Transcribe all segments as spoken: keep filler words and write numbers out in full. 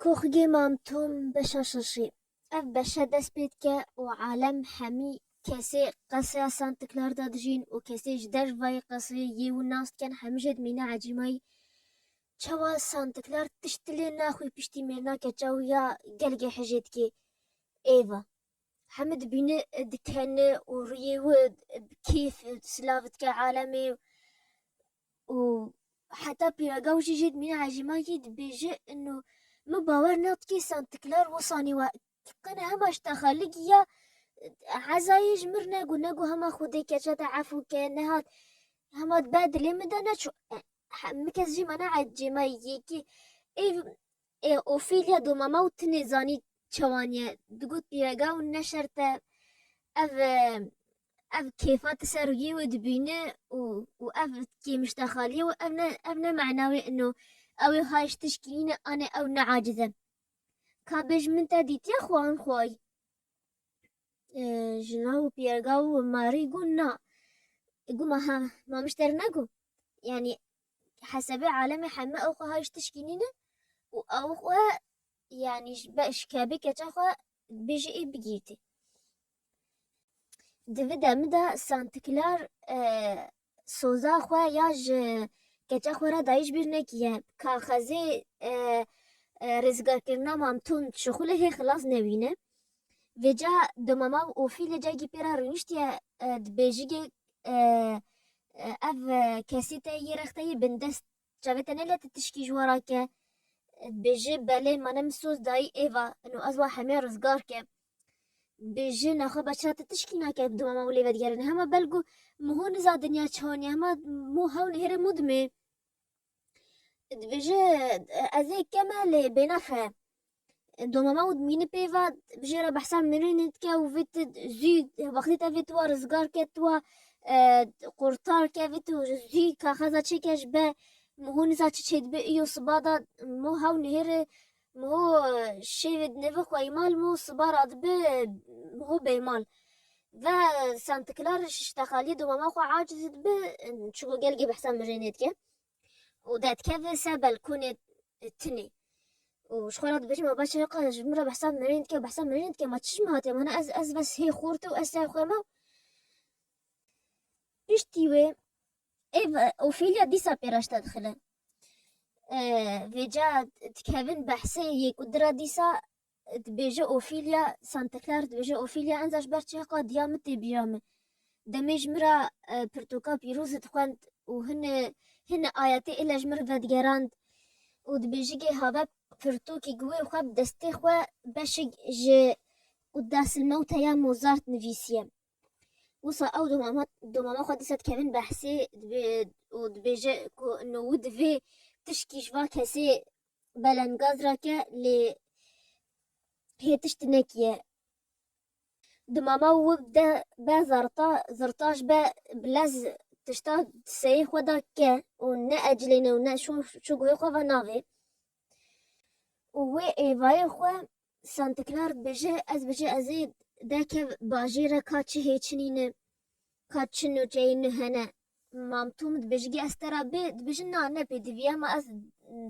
Doxugê Mam Tom beşa şeşê. Ev beşe dest pê dike û alem hemî kesê qeseya Santiklar de dijîn û kesê ji dervayê qeseyê yê wî nas dikin, hemî jê dimîne ecîmayî. Çawa Santiklar tişt dilê naxwî piştî mêrina keça wî ya gelgê hejê dikê. Êva. Hemî dibîne, dikene û rûyê wî bi kêf silav dike alemê û heta pîrega wî jî jê dimîne ecîmayî dibêje ino min bawer nadikê Santiklar wisanî we qene hema ji texelî giya ezayê ji mir nego, nego hema Xwedê keça te efû ke nehat hema be dilê min de neçû. He, mi kes jî mane ecêmayî yekî ê, ê Ofîlya domama û tinê zanî çewaniye. Digot pîrega û ne şert e ev, e, ev kêfa ti ser rûyê wê dibîne û, û ev kêmiştexaliyê û ev ne, ev ne mena wê ino ew ê hay ji tişkî nîne anê ew ne aciz e. Ka bêj min te dîtiye xwe an xwayî? E, jina û pîrega û marî got na. Got ma ha, ma min ji te re negot. Yanî hesebê alemê heme ew xwe hay ji tişkî nîne û ew xwe yanî ji be, ji kebê keça xwe bêje ê bigîrtî. Di vî demî de Santiklar, e, soza xwe ya ji keça xwe re dayî ji bîr nekiye. Kaxezê, e, e, rêzgarkirina Mam Tom ji xwe lê hê xilas nebîne. Vêca domama û Ofîlya cagî pê re rûniştiye, e, dibêjigê, e, e, ev, e, kesî te yê rexteyê bindest çavê te nele ti tişkî ji we re ke. Dibêje belê mane min soz dayî êva ino ez wa hemiya rizgar ke. Dibêje naxwe beçira ti tişkî nake domama û lê vedigerin. Hema belku miho niza dinya çoniye hema mo hewn hêre mudmê. Dibêje ez ê keme lê bênefe. Domama û dimîni pê ve bijê re behsa mirînê dike û vê ti zû wextê te vê tu wa rizgar ke tu wa, e, qurtar ke vê tu zû kaxeza çêke ji be miho niza çi çêdibe îyo siba da miho hew nihêre miho, e, şêvê dineve xweyî mal miho siba radibe miho bêmal. Ve Santiklar ji ştexaliyê domama xwe aciz dibe, çiko gelgê behsa mirînê dike. û derkeve ser belkonê tinê. Û ji xwe re dibêje, ma baş çaqa ji min re behsa mirîn dike, behsa mirîn dike, ma çi ji min hatiye? Mana ez, ez bes hê xort û ez ser xwe me. Piştî wê, ê, Ofîlya dîsa pê re ji te dixile. E, vêca dikevin behsê yê ku dira dîsa dibêje Ofîlya, Santiklar dibêje Ofîlya, enza ji ber çi hiqa diya min tê bîra min. Demê ji min re, e, pirtûka pîroz dixwend û hine, hine ayetê êle ji min re vedigerand û dibêjigê have pirtûkî guhê xwe bi destê xwe beşik ji Qudasil Mewteya Mozart nivîsiye. Wisa ew domama, domama xwe dîsa dikevin behsê dibê-, û dibêje ku no wi divê tişkî ji va kesê belengaz rake lê hê tişt nekiye. Dimama wi de be zerta, zirtaş be bilez tişta seyê xwe da ke û ne ecilêne û ne şû, şû guhê xwe ve navê. Û wê êvayê xwe Santiklar dibêje, ez bêje ez ê deke bajêre ka çi hê çinîne, ka çi nûçeyî nû hene. Mam Tom dibêjigê ez te ra bê, dibêje na ne pê diviya ma ez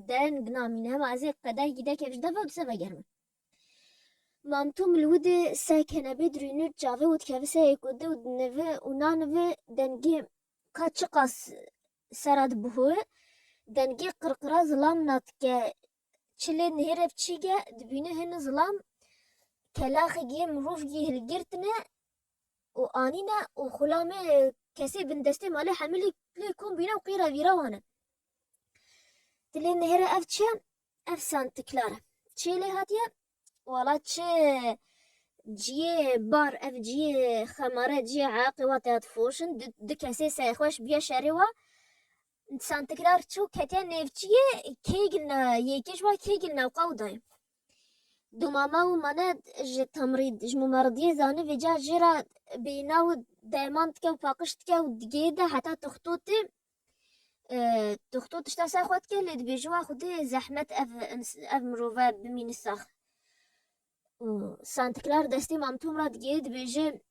derin ginamîne, hema ez ê qedayekî deke ji deva dise vegerme. Mam Tom li wî dê ser kenebê dirûnû çavê û dikeve ser êkûdê û dinive û nanive dengê ka çiqas sera dibihoye, dengê qirqira zilam nadike. Çilê nihêre biçîk e, dibîne hene zilam, kelaxekî yê mirovkî hilgirtine û anîne û xulamê kesê bindestê malê hemilî lê kom bîne û qîra vîra wan e. Dilê nihêre ev çi ye? Ev Santiklar e. Çê lê hatiye? Wala çi ciyê bar, ev ciyê xemare, ciyê eqê wa te hat foşin, du, du kesê serxweş biye şerê wa. Santiklar çû ketiye nêvçiyê, kêgil na, yekê ji wa kêgil newqa û dayê. Domama û mane ji temrîd, ji mumeridiyê zane vêca jê re bêhna û derman dike û paqij dike û digê de heta tuxtotê, e, tuxtot tişta ser xwe dike lê dibêje wa Xwedê zehmet ev ins-, ev mirove bimîne sax. Û Santiklar destê Mam Tom re digê dibêje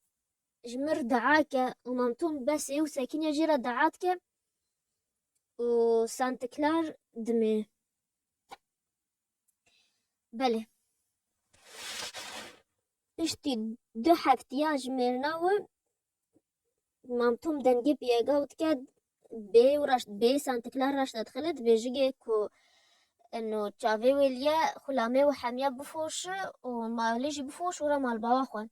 ji mir dua ke û Mam Tom besê û sekiniye jê re dua dike û Santiklar dimê. Belê. Piştî du heftiya ji mêrina wi Mam Tom dengê piyega û dike bê û reşt bê Santiklar reşte dixile dibêjigê ku eno çavê wê liye xulamê û hemiya bifoşi û malê jî bifoş û re malbawa xwe.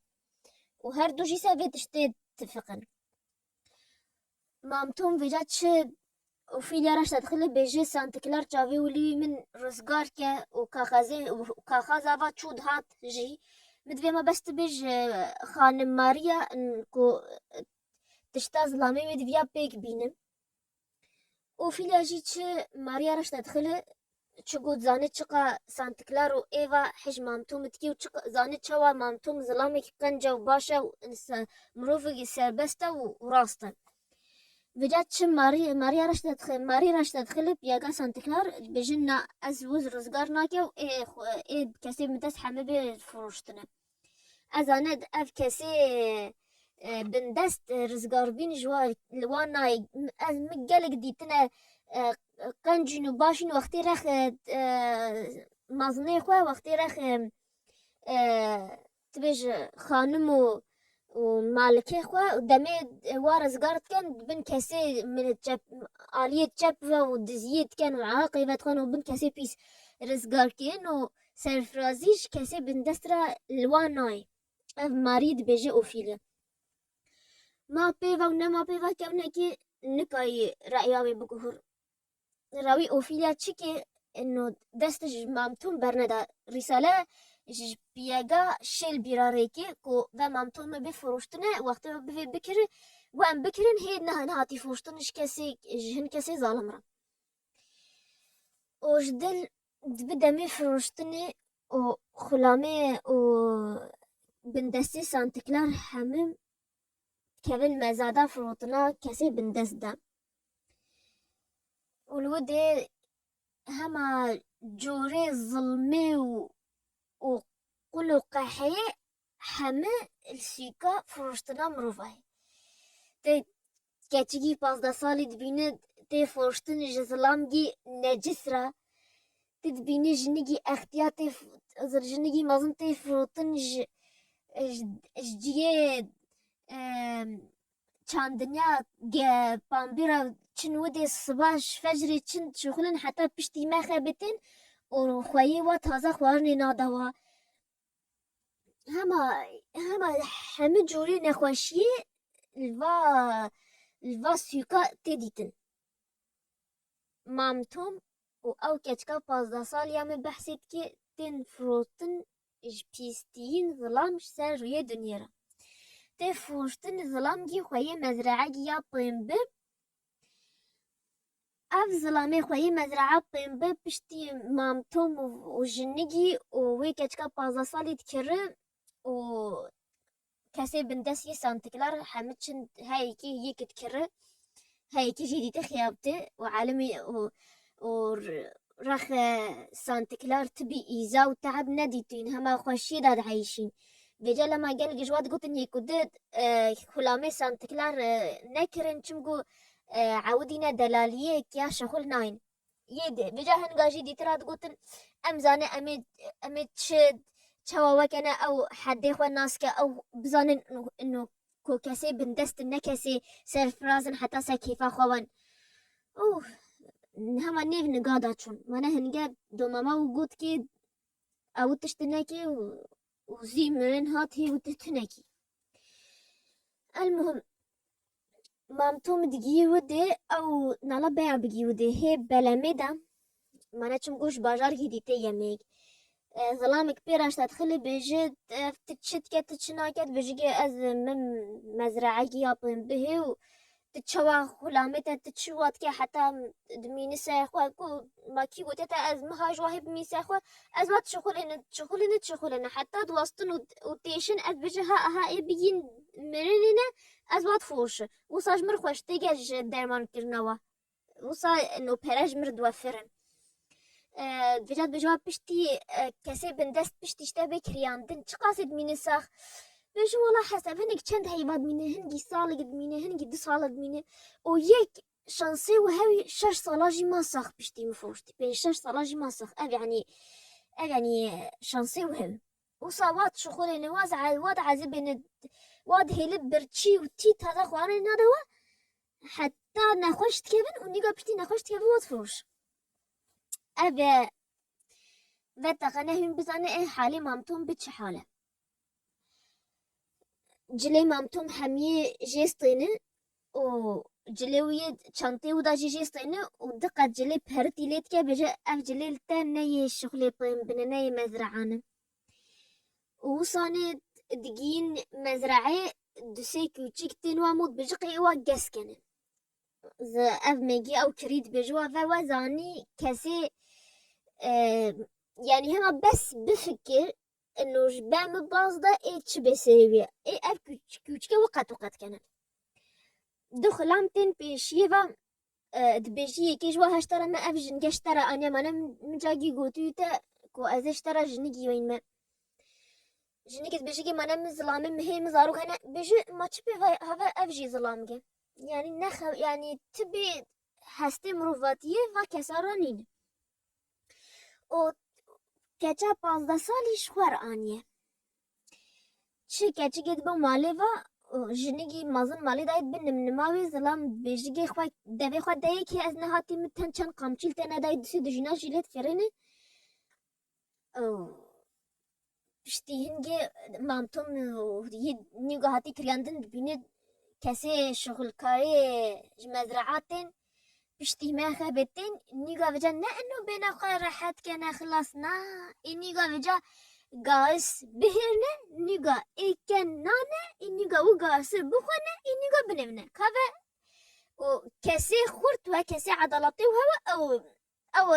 Û her du jî ser vê tiştê tifiqin. Mam Tom vêca çi Ofîlya reşte dixile bêje Santiklar çavê û lîwî min rizgar ke û kaxezê û kaxaza va çû dihat jî. Min divê me bes tu bêj, e, xanim Maria, n-, ku, e, tişta zilamê wê diviya pêk bînim. Ofîlya jî çi Maria reşte dixile çi got zanê çiqa Santiklar û êva hij Mam Tom dikê û çiqa zanê çawa Mam Tom zilamekî qenc e û baş e û insa-, mirovekî serbest e û, û rast e. Vêca çi Marî-, Marîya reşte dixi-, Marî reşte dixilip yega Santiklar dibêjin na ez wiz rizgar nake û ê xwe, ê kesê min dest heme bê firoştine. Ez zane ev kesê, e, bindest, e, rizgarbîn ji wa, li wan nayê. Ez min gelek dîtine, e, qencîn û başîn wextê rex, e, e, mezinê xwe, wextê rex, e, e, tu bêj xanim û, û malikê xwe û demê wa rizgar dikin, bin kesê min çep, aliyê çep ve û diziyê dikin û ahaqê ve dixwin û bin kesê pîs rizgar kirin û serfirazî ji kesê bindest re li wan nayê. Ev Marî dibêje Ofîlya. Ma pê ve û nema pê ve kevnekê nikayî reya wê biguhur. Rewî Ofîlya çikê ino dest ji Mam Tom berneda. Rîsale ji piyega şêl bîra rêkê ku ve Mam Tom bê firoştine, wextê bivê bikiri, we em bikirin hê ne, nehatî firoştin ji kesê, ji hin kesê zalim re. Û ji dil bi demê firoştinê û xulamê û bindestê Santiklar hemû kevin mezada firotina kesê bindest de. Û li wê dê hema corê zilmê û, û qul û qehê heme li sûka firoştina mirovayê. Tê keçikî pazdeh salî dibîne tê firoştin ji zilamgî necis re. Tu dibînî jinigî extiya tê f-, jinigî mezin tê firotin ji, ji, ji ciyê, em, çandiniya ge-, pambî re çin widê siba ji fecrê çin dişuxulin heta piştî mexebitin û xweyê wa taze xwarinê nade wa. Hema, hema hemî cûrê nexweşiyê li va, li va sûka tê dîtin. Mam Tom û ew keçika pazdeh salî ya min behsê dike tên firotin ji pîstiyîn zilam ji ser rûyê dinyê re. Tê firotin zilamgî xweyê mezreegî ya pênbi. Ev zilamê xweyê mezrea pênbi piştî Mam Tom û, û jinigî û wê keçika pazdeh salî dikiri û kesê bindest yê Santiklar hemî çin heyekî yek dikiri, heyekî jî dîte xiyabti û elimî û, û r-, rex, e, Santiklar tibî îza û teeb nedîtîn, hema xweşiyê de diheyşîn. Vêca lema gelek ji wa digotin yê ku di, e, xulamê Santiklar, e, nekirin, çimku, e, ewidîne delaliyê kiya şexul nayên. Yê dê. Vêca hinga jî dîtira digotin, em zane em ê, em ê çi, çawa wekene ew hedê xwe nas ke, ew bizanin ino, ino ku kesê bindest in, ne kesê serfiraz in heta ser kêfa xwe wen. Û hema nêv niga da çûn. Mane hinge domama û got kê ew tişt nekê û, û zî mirin hat hê û tu tunekî. Elmuhim, Mam Tom digiyî widê ew nala beya bigî widê hê belemê de, mane çim goş bajar gî dîtê yemek. E, zilamek pê raşta dixilê bêje, ev tu çi dike, tu çi nake, dibêje ez min mezreegî ya pênbihê û tu çawa xulamê te, tu çi wa dike heta dimînî ser xwe ku ma kî gotiye te ez miha ji wa hê bimî ser xwe, ez wa dişixulêne, dişixulêne, dişixulêne heta diwastin û, û têşin ez bêje ha aha ê bigîn mirinê ne ez wa difoşi. Wisa ji min xweş tê gel ji derman kirina wa. Wisa no pere ji min re diwefirin. E, vêca dibêje wa piştî, e, kesê bindest piştî ji te bê kiriyandin. Çiqasê dimîne sax? Bêje wela hesab hinek çend heyva dimîne, hingî salek dimîne, hingî du sala dimîne. Û yek şansê û hewî şeş sala jî ma sax piştî min firoştî. Pênc şeş sala jî ma sax. Ev yanî Ev, yanî, şansê wê hew. Wisa wa dişuxulêne, wa ze-, wa diezibêne, wa dihêle birçî û tî taze xwarinê nade we, heta nexweş dikevin û nîga piştî nexweş dikevin wa difiroş. Ev e, veteqene hûn bizane ê halê Mam Tom bi çi hal e. Cilê Mam Tom hemiyê jê stêne û cilê wî yê çantê wî da jî jê stêne û diqet cilê peritî lê dike, bêje, ev cilê li te neyê şixulê peyên bine, neyê mezrean e. Û wisanê digihîn mezreayê, du sê kûçik tên wa mû dibêje qey wa gez kene. Ze-, ev megî ew kirî dibêje wa ve we zanî kesê, e, yanî hema bes bifikir, ino ji ber min baz da ê çi bê serê wî ye. Ê ev kûç-, kûçike wi qet û qet kene. Du xilam tên pêşiyê ve, e, dibêjî yekê ji wa heştara me ev jinike ji te re aniye mane min, min cagî gotî te ku ez ê ji te re jinikî weyî me. Jinikê dibêje kê mane min zilamê min hê min zarok hene, bêje ma çi pê ve have ev jî zilamik e. Yanî nexe-, yanî ti bê hestê mirovatiyê va kesa re nîne. Û keça pazdeh salî ji xwe re aniye. Çi keçikê dibe malê va, û jinikî mezin malê dayê dibe nimnima wê, zilam dibêjigê xwe, devê xwe deyê kê ez nehatî min ten çend qamçî li te nedayî, dusê dijîna jî lê diferêne. Û piştî hingê Mam Tom û yê nîga hatî kiryandin dibîne kesê şixulkarê ji mezraa tên, piştî me xebetên, nîga vêca ne ino bêne xwe rehet kene xilas na, ê nîga vêca gaz bihêrne, nîga ê ke nane, ê nîga û gazê bixwene, ê nîga binevne. Ka ve û kesê xurt we, kesê edaletê we hewe, ew,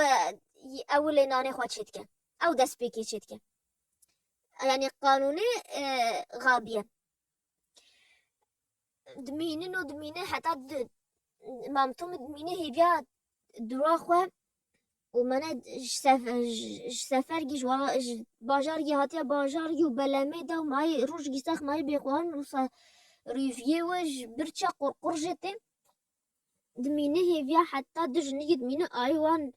ew, ew lê nanê xwe çêdike. Ew destpêkê çêdike. Yanî qanûnê, e, xabiye. Dimînin û dimîne heta di-, Mam Tom dimîne hêviya dura xwe û mene ji sef-, ji, ji sefergî ji wa-, ji bajargî hatiye bajargî û belemê de û mayê rojgî sex mayê bêxwarin û se-, rûviyê we ji birçe qurqur jê tê. Dimîne hêviya heta du jinî dimîne ayê wan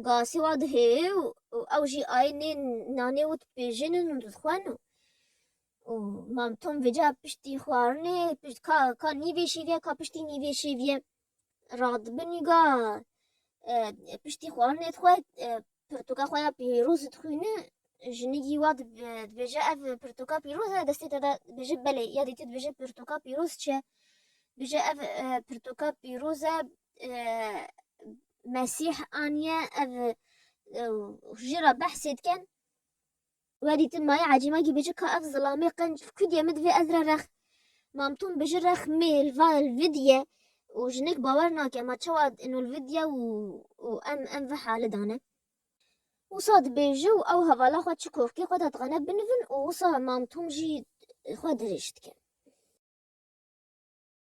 gasê wa dihê û, û ew jî ayê nê nanê û dipêjinin û dixwen û, û Mam Tom vêca piştî xwarinê, pişt ka, ka nîvê şêviye, ka piştî nîvê şêviye radibin nîga, e, piştî xwarinê dixwe, e, pirtûka xwe ya pîroz dixwîne, jinîkî wa dib-, dibêje, ev pirtûka pîroz e, destê te de dibêje, belê, ya dîtî dibêje, pirtûka pîroz çi ye? Dibêje, ev, e, pirtûka pîroz e, e, Mesîh aniye, ev, e, jê re behsê dikin. We dîtin mayê ecîmagî bêje, ka ev zilamê qenc li ku diye, min divê ez re rex-, Mam Tom bêje, rexmê li va li vidiye û jinik bawer nake, ma çawa ino li vidiye û, û em, em vi hali dane. Wisa dibêje û ew hevala xwe çi kovkê xwe de dixene binivin û wisa Mam Tom jî xwe dirêj dike.